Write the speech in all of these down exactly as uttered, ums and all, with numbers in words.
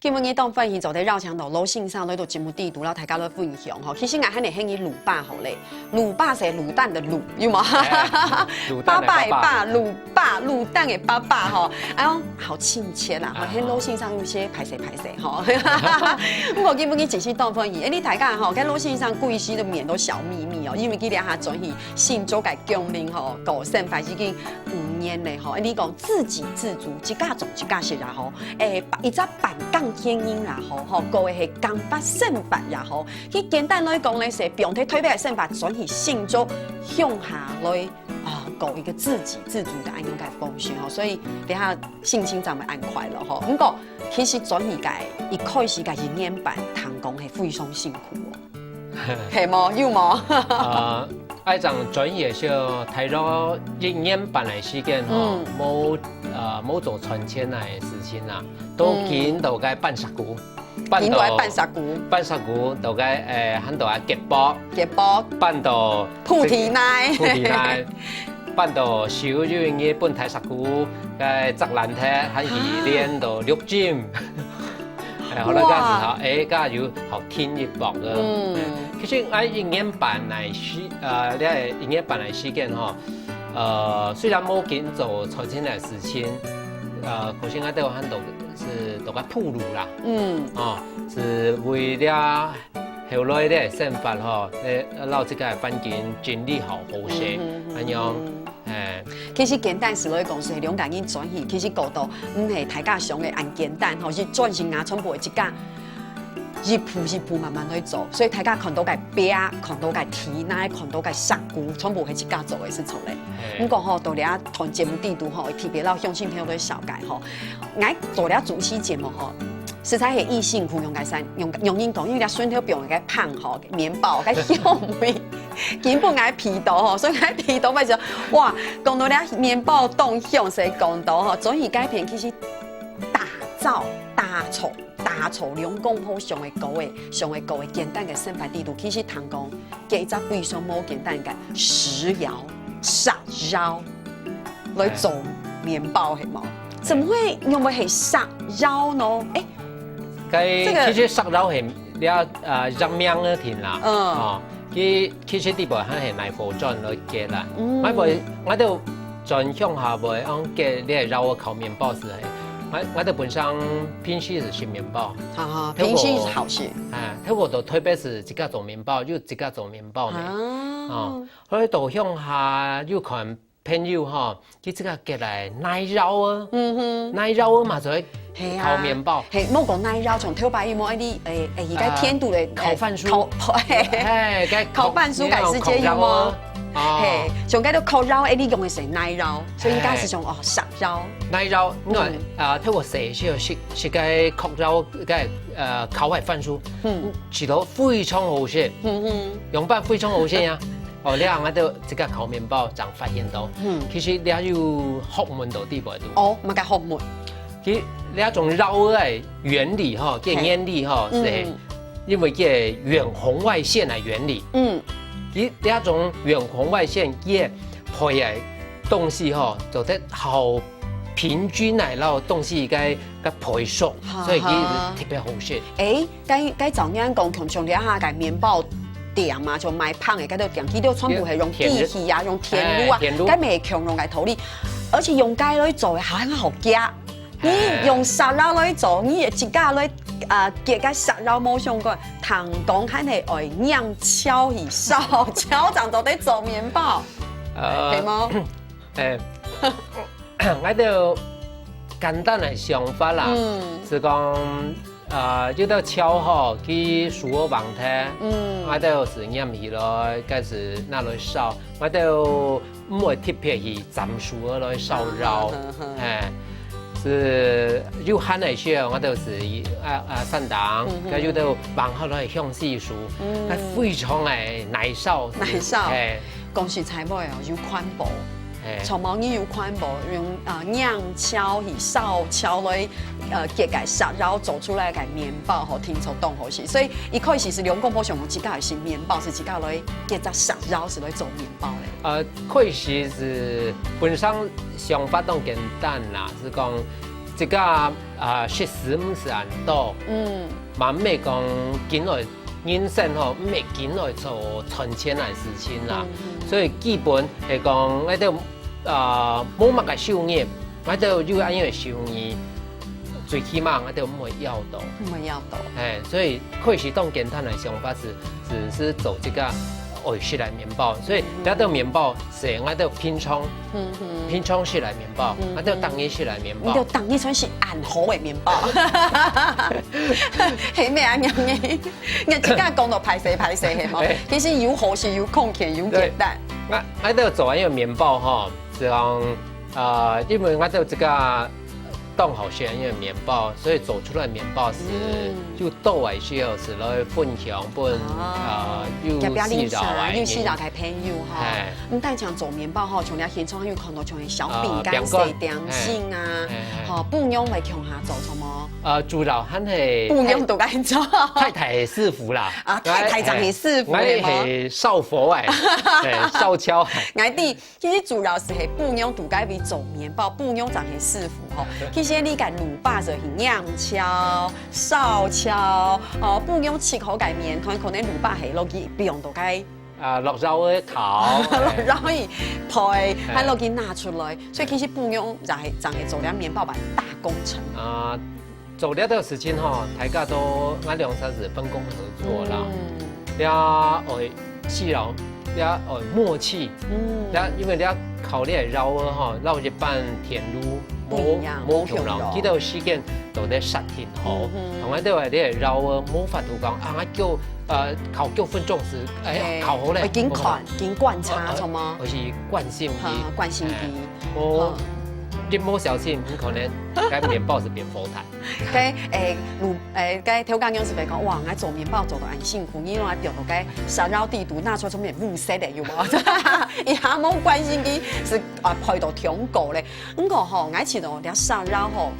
今晡日當歡喜做得邀請到羅先生來到節目底肚，摎大家來分享吼。其實𠊎還係喊佢滷爸好咧，滷爸係滷蛋个滷，有無？哎，滷蛋个爸爸。爸爸个爸，滷爸，滷蛋个爸爸吼。哎喲，好親切啊！吼，啊。喊羅先生有些歹勢歹勢吼。毋過今晡日真係當歡喜，哎，你大家吼，跟羅先生過去个面都笑瞇瞇哦，因為佢這下轉去新竹个芎林吼，過生活已經五年咧吼。哎，你講自給自足，自家種自家食啊吼。 誒，一隻半工錢人也好，吼，過个係工杷生活也好，佢簡單來講呢，係放忒台北个生活，轉去新竹鄉下來，啊，過一個自給自足个恁樣个方式吼，所以這下心情正會恁快樂吼。毋過，其實轉去个，一開始个一年半，聽講係非常辛苦哦。 係無？有無？呃，愛講轉去个時候，大約一年半个時間吼，嗯。無，呃，無做賺錢个事情啊，都嗯。緊到該搬石牯，搬到緊到該搬石牯。搬石牯，到該，誒，喊到該結駁，結駁。搬到鋪地泥。鋪地泥，搬到收有一日本大石牯，該砸爛忒，還去啊。練到六針。 哎，好了，哇。這樣子哈，哎，這樣有好聽一駁个。嗯。哎，其實𠊎一年半來時，呃，這一年半來時間吼，呃，雖然無緊做賺錢个事情，呃，可是𠊎都有很多是都在鋪路啦。嗯。哦，是為了後來个生活吼，哎，摎這個環境整理好好勢，嗯，嗯，嗯，恁樣，嗯。哎。其實簡單是來講，係兩個人轉去，其實過到毋係大家想个恁簡單吼，是轉型啊，全部會自家 一步一步慢慢來做，所以大家看到个壁，看到个地泥，看到个石牯，全部係自家做个，係錯咧。嘿。毋過吼，到這段節目底肚吼，特別摎鄉親朋友來紹介吼，𠊎做這主持節目吼，實在係一辛苦用个三，用，用人講，因為這順頭放个飯吼，麵包，个香味，根本𠊎鼻到吼，所以𠊎鼻到，𠊎就，哇，講到這麵包當香，所以講到吼，轉去該片其實打造，打造 打造兩公婆上个高个，上个高个簡單个生活底肚，其實通講，這一隻非常無簡單个石窯，石窯來做麵包，係無？怎麼會，仰會係石窯呢？誒，該這個其實石窯係了，呃，人名个定啦。嗯。哦，佢 其實底背還係泥火磚來結啦。嗯。𠊎會，𠊎兜轉鄉下會，嗯，結這个窯仔烤麵包係係，𠊎，𠊎兜本身平時係食麵包。哈哈，透過平時係好食。哎，透過到台北係自家做麵包，又自家做麵包呢。啊。哦，後來到鄉下又看朋友吼，佢自家結來泥窯啊。嗯哼。泥窯啊嘛，就係係啊。烤麵包。係，莫講泥窯，像頭擺有無？哎，你，哎，哎，佢个天肚个，啊，烤番薯。哎，烤，嘿，嘿，該烤，烤番薯个時節有無？那種烤窯啊。哦。嘿，像該个烤窯，哎，你用个係泥窯，所以應該係像，嘿。哦，石窯。泥窯，因為，嗯。啊，頭過細時候食，食該烤窯，該，呃，烤个番薯，嗯。食到非常好食，嗯哼。樣般非常好食啊。哦，了後𠊎兜自家烤麵包，正發現到，嗯。其實這有學問到底背肚。哦，麼个學問？ 其實這種窯个原理吼，个嘿。原理吼，係嗯。因為个遠紅外線个原理。嗯。其實這種遠紅外線个配个東西吼，做得好平均來摎東西个，个配熟，哈哈。所以佢特別好食。誒， 該，該照你恁講，像，像這下个麵包店啊，像賣飯个該兜店，佢兜全部係用電器啊，用電爐啊，哎，電爐。該乜係共樣个道理。而且用該來做个，還好夾。哎。你用石窯來做，你自家來，啊，結个石窯無相干，通講還係愛拈鍬去燒，鍬正做得做麵包，呃，係無？哎，𠊎兜簡單个想法啦，嗯。係講， 啊，有兜鍬吼，佢樹仔橫忒，嗯。𠊎兜係拈起來，該係拿來燒，𠊎兜毋會特別去斬樹仔來燒窯，啊，哈，哈。哎，係有閒个時候，𠊎兜係，啊，啊，山頂，嗯哼。該有兜橫下來向西樹，嗯。該非常个耐燒，耐燒。哎。講實在話哦，有環保。 嘿。全部人有環保，用，呃，拈鍬去燒鍬來，呃，結个石窯做出來个麵包，吼，聽說當好食。所以一開始係兩公婆想講自家愛食麵包，係自家來結隻石窯，係來做麵包个。呃，開始係本身想法當簡單啦，係講自家啊，食食毋係恁多，嗯，嘛毋係講緊來人生吼，毋係緊來做賺錢个事情啦。嗯，嗯。所以基本係講，𠊎兜啊，無麼个收入，𠊎兜有恁樣个收入，最起碼𠊎兜毋會枵著。毋會枵著。哎，所以可以係當簡單个想法係，係，係做這個愛食个麵包。所以這兜麵包係𠊎兜平常，嗯，嗯。平常食个麵包，嗯，𠊎兜逐日食个麵包。你兜逐日算係恁好个麵包。係咩啊，娘娘？你自家講到歹勢歹勢，係無？哎。其實有好食，有康健，有簡單。對。𠊎，𠊎兜做个麵包吼，係講，呃，因為𠊎兜自家當好食个麵包，所以做出來麵包係，嗯，有多个時候係來分享分，哦，呃，有需要个人。有需要个朋友吼。哎。毋單淨做麵包吼，像你現場有看到像小餅乾、呃，餅乾。小點心啊，哎，哎，哎。吼，餔娘會共下做，做麼？呃，主要還係餔娘都該做。太太師傅啦。啊，太太正係師傅，哎，係無？𠊎係少佛哎，哎，少樵。𠊎知，其實主要係係餔娘都該位做麵包，餔娘正係師傅吼。其實你个滷肉就係仰樵、少樵，哦，餔娘切好个麵團，可能滷肉係落去放到該啊，落肉个烤，哎。落肉去焙，哎。還落去拿出來，所以其實餔娘就係，正係做了麵包个大功臣。啊，做這个事情吼，大家都，𠊎兩儕係分工合作啦。嗯。這愛需要，這愛默契。嗯。這因為這烤這个肉仔吼，摎一般電爐無，不一樣，無共樣，無共樣。佢兜時間都得設定好。嗯哼。同埋這个肉仔無法度講，啊，𠊎叫，呃，烤九分鐘係，哎呀，嘿，烤好咧。愛緊看，緊觀察，呃，呃，著無？愛去關心佢。哈，關心佢。哎，無，哈。一無小心，你可能該麵包係變火炭。該，哎，滷，哎，該頭家娘係會講，哇，𠊎做麵包做到恁辛苦，你摎𠊎放到該燒肉底肚，拿出來做咩烏色个，有無？一下無關心佢，係，啊，焙到傷過咧。 毋過吼，𠊎試著這燒肉吼，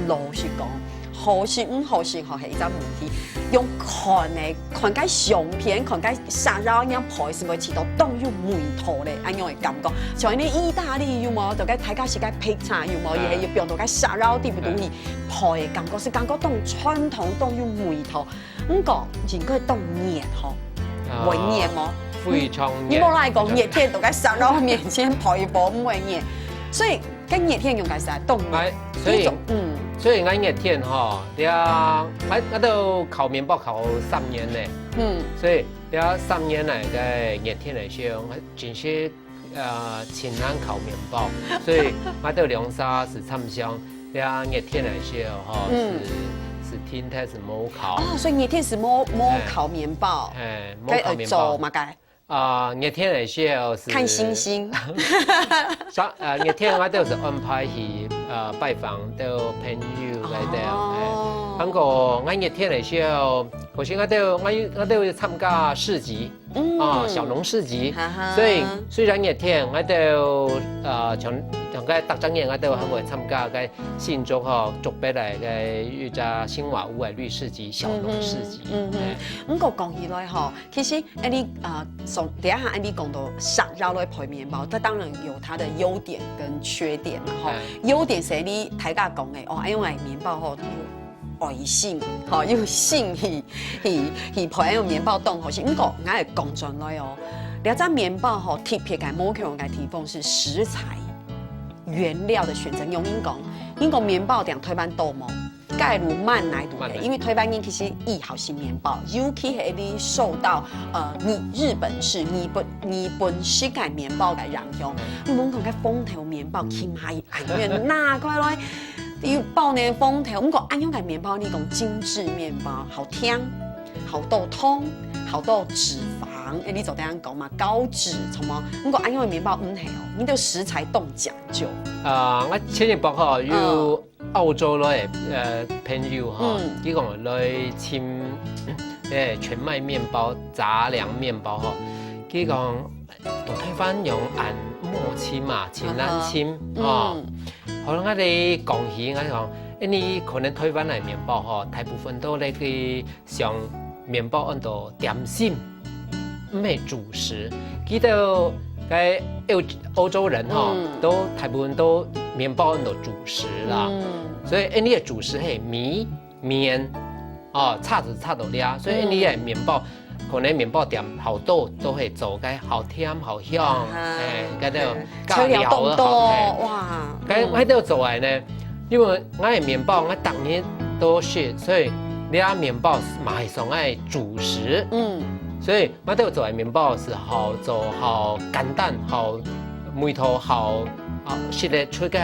老實講，好食毋好食吼係一隻問題。用看个，看該相片，看該燒肉仰焙，係毋係試著當有味道咧？恁樣个感覺。像恁呢義大利有無？就該大家食該披薩有無？哦。也係有放到該燒肉底肚去焙个感覺，係感覺當傳統，當有味道。 毋過，應該當熱吼，啊，會熱無？非常熱。你無來講，熱天都該燒到面前焙一焙，毋會熱。所以，該熱天應該係當熱。哎，所以，這種，嗯。所以𠊎熱天吼，這，𠊎，𠊎都烤麵包烤三年咧。嗯。所以，這三年來个熱天个時候，𠊎真係 呃，盡難烤麵包，所以𠊎兜兩儕係參詳，這熱天个時候吼，嗯。係，係停忒係無烤。哦，所以熱天係無，無烤麵包。哎，哎，無烤麵包。該愛做麼个？啊，熱天个時候係看星星。上，呃，熱天𠊎兜係安排去，呃，拜訪兜朋友該兜，哦。哎，不過𠊎熱天个時候，或是𠊎兜，𠊎，𠊎兜有參加市集。 嗯。啊，小農市集。哈哈。所以雖然熱天，𠊎兜，呃，像，像該逐隻月，𠊎兜還會參加該新竹吼，竹北來个一隻新華屋个綠市集、小農市集。嗯哼，嗯哼。哎。毋過講起來吼，其實，哎，你，呃，從，等一下，哎，你講到燒肉來焙麵包，它當然有它的優點跟缺點嘛，吼。哎。優點係你大家講个，哦，哎，因為麵包吼，有愛心，吼，有心去，去，去焙个麵包當好食。毋過，𠊎會講轉來哦，這隻麵包吼，特別个無共樣个地方係食材、原料个選擇。用恁講，恁講麵包在台灣多無？假如滿哪度个？滿哪。因為台灣人其實愛好食麵包，尤其係你受到，呃，日，日本式、日本，日本式个麵包个影響。嗯。你莫講該紅豆麵包，起碼 哎，你拿開來，有包呢紅豆，毋過恁樣个麵包，你講精緻麵包，好甜，好多糖，好多脂肪，哎，你做得恁樣講嘛，高脂，著無？毋過恁樣个麵包毋係哦，你个食材當講究。啊，𠊎前一擺吼，有，嗯。澳洲來个，呃，朋友吼，嗯。佢講來尋，哎，全麥麵包、雜糧麵包吼，佢講， 到台灣用恁無尋啊，盡難尋，嗯哼。吼。嗯。後來𠊎兜講起，𠊎講，哎，你可能台灣个麵包吼，大部分都來去像麵包安到點心，毋係主食。佢兜該歐，歐洲人吼，嗯。都大部分都麵包个主食啦。嗯。所以𠊎俚个主食係米、面，哦，差就差到這，所以𠊎俚个麵包，可能麵包店好多都會做个好甜好香，啊哈，哎，該兜，哎，加料當多，料个好，哎。哇，該，嗯。該兜做个呢，因為𠊎个麵包𠊎逐日都食，所以這麵包嘛係算𠊎个主食。嗯。所以 𠊎兜做个麵包係好做、好簡單、好味道好、好食得出个，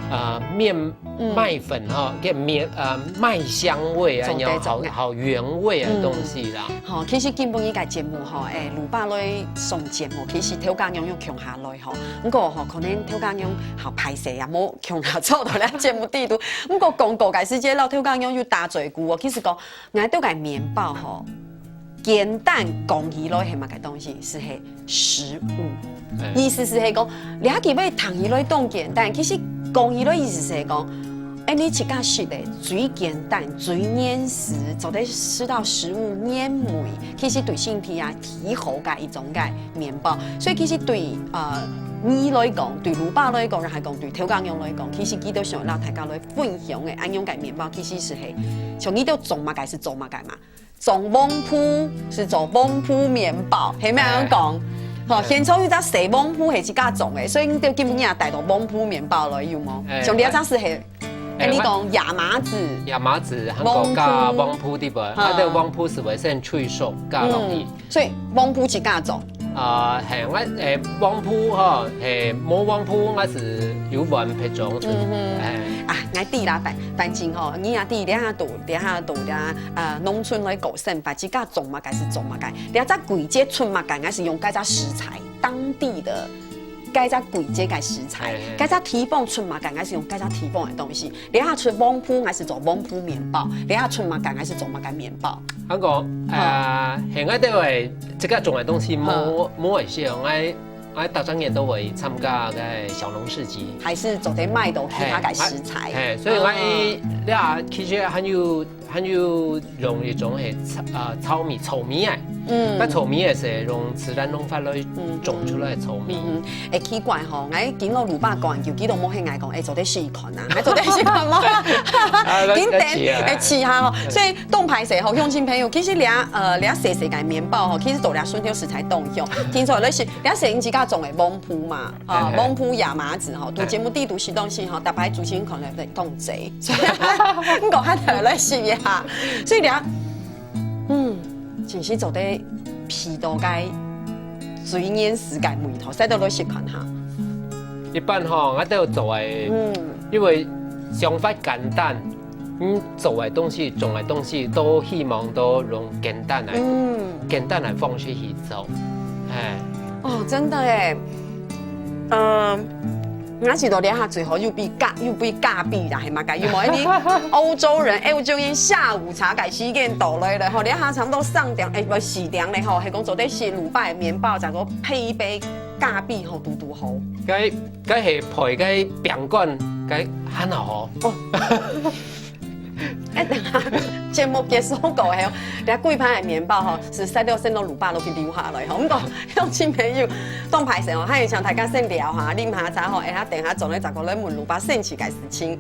呃，麵，嗯。麥粉吼，个麵，呃，麥香味啊，做得，然後好，做得。好原味个東西啦。嗯。吼，其實今晡日个節目吼，哎，魯爸來上節目，其實頭家娘有共下來吼，毋過吼，可能頭家娘好歹勢啊，無共下坐到這節目底肚。毋過廣告个時節，摎頭家娘有打嘴鼓哦。其實講，𠊎兜个麵包吼， 簡單講起來係麼个東西？係，係食物。哎。意思係，係講，這句話聽起來當簡單，其實講起來意思係講，哎，你自家食个最簡單、最原始，做得食到食物原味，其實對身體啊，幾好个一種个麵包。所以其實對，呃，你來講，對魯爸來講，還講對頭家娘來講，其實佢兜想摎大家來分享个，恁樣个麵包，其實係，係，像你兜種麼个係做麼个嘛？ 種黃瓠係做黃瓠麵包，係毋係恁樣講？哎。吼，哎。現場有隻細黃瓠係自家種个，所以你兜今晡日也帶到黃瓠麵包來，有無？哎，像這隻係，哎，哎，你講亞麻籽。亞麻籽，還有加黃瓠。黃瓠對無？哈。啊，這黃瓠係會先催熟加落去。嗯，所以黃瓠自家種。 啊，係，𠊎，誒，黃瓠吼，係，無黃瓠，𠊎係有換別種，係，嗯哼。哎。啊，𠊎知啦，反，反正吼，你也知，這下都，這下都，這，呃，農村來過生活，自家種麼个係種麼个，這隻季節出麼个，𠊎係用該隻食材，當地的，該隻季節个食材，哎，哎。該隻地方出麼个，𠊎係用該隻地方个東西。 這下出黃瓠，𠊎係做黃瓠麵包；這下出麼个，𠊎係做麼个麵包。恁樣講，好。呃，現在這位這個種个東西，無，好。無會少，𠊎，𠊎逐隻月都會參加該小農市集。還係做得買到其他个食材。嘿，嘿，所以𠊎，嗯。這下其實還有，還有用一種係炒，呃，炒米，炒米啊。嗯。該炒米也係用自然農法來，嗯，種出來个炒米。嗯，嗯。 會奇怪吼，𠊎經過魯爸講，就佢都無喊𠊎講，欸，做得試看啊，還做得試看無？啊，緊等，會試下吼。所以當歹勢吼，鄉親朋友，其實這，呃，這細細个麵包吼，其實都這順條食材當香。聽說來食，這細人自家種个黃瓠嘛，啊，嘿嘿。黃瓠亞麻籽吼，對節目底肚食東西吼，逐擺主持人可能會當濟，所以，毋過還得來試一下。所以這，嗯，真係做得鼻到該 水煙時間味道，使得來試看下。一般吼，𠊎兜做个，嗯。因為想法簡單，嗯，做个東西，種个東西，都希望都用簡單个，嗯。簡單个方式去做，哎。哦，真的耶，嗯， 𠊎試著這下最好有杯咖，有杯咖啡啦，係嘛？有無？因為歐洲人，歐洲人下午茶个時間到來了吼，這下差不多三點，欸，毋，四點了吼，係講做得食滷肉个麵包，再過配一杯咖啡吼，堵堵好。該，該係配該餅乾，該還好吼。哦。 欸，等下，節目結束過後，這幾盤个麵包吼，係使到先到滷肉落去留下來吼。毋過，鄉親朋友，當歹勢吼，還係請大家先尞下，啉下茶吼，下下等下轉來再過來問滷肉生趣个事情。